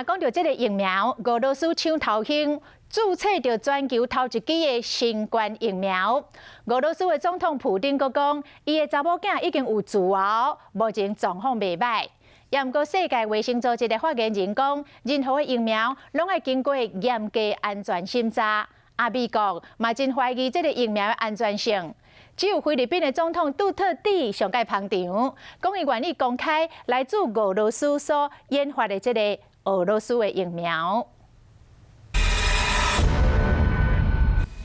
若講著這個疫苗，俄羅斯搶頭先註冊著全球頭一支的新冠疫苗。俄羅斯的總統普丁閣講，伊的查某囝已經有痔瘻，目前狀況袂䆀。也毋過世界衛生組織的發言人講，任何的疫苗攏愛經過嚴格安全審查。啊，美國嘛真懷疑這個疫苗的安全性。只有菲律賓的總統杜特蒂上蓋捧場，講伊願意公開來注俄羅斯所研發的這個俄羅斯的疫苗。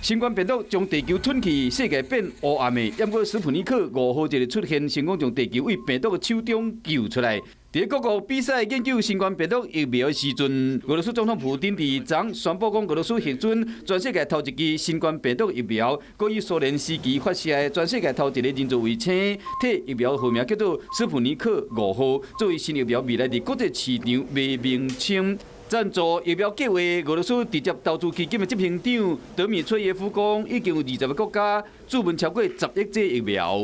新冠病毒將地球吞去，世界變烏暗的。毋過斯普尼克五號一个出現，成功將地球對病毒的手中救出來。佇各國比賽研究新冠病毒疫苗的時陣，俄羅斯總統普丁佇昨宣布講，俄羅斯核准全世界頭一支新冠病毒疫苗，閣以蘇聯時期發射的全世界頭一个人造衛星，替疫苗號名叫做斯普尼克五號，作為新疫苗未來佇國際市場賣名稱。贊助疫苗計劃，俄羅斯直接投資基金的執行長德米崔耶夫講，已經有20個國家注文超過10億劑疫苗。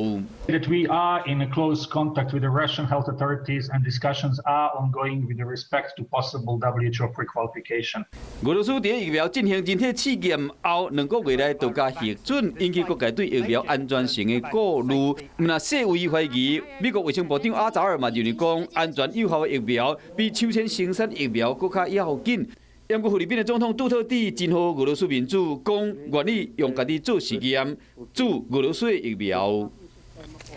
That we are in a close contact with the Russian health authorities and discussions are ongoing with respect to possible WHO pre-qualification. 俄羅斯佇疫苗進行人體試驗後，2個月內就共核准，引起各界對疫苗安全性的顧慮。毋但世衛懷疑，美國衛生部長阿扎爾嘛認為講，安全有效的疫苗比搶先生產疫苗閣較要緊。毋過菲律賓的總統杜特蒂真予俄羅斯面子，講願意用家己做實驗，注俄羅斯的疫苗。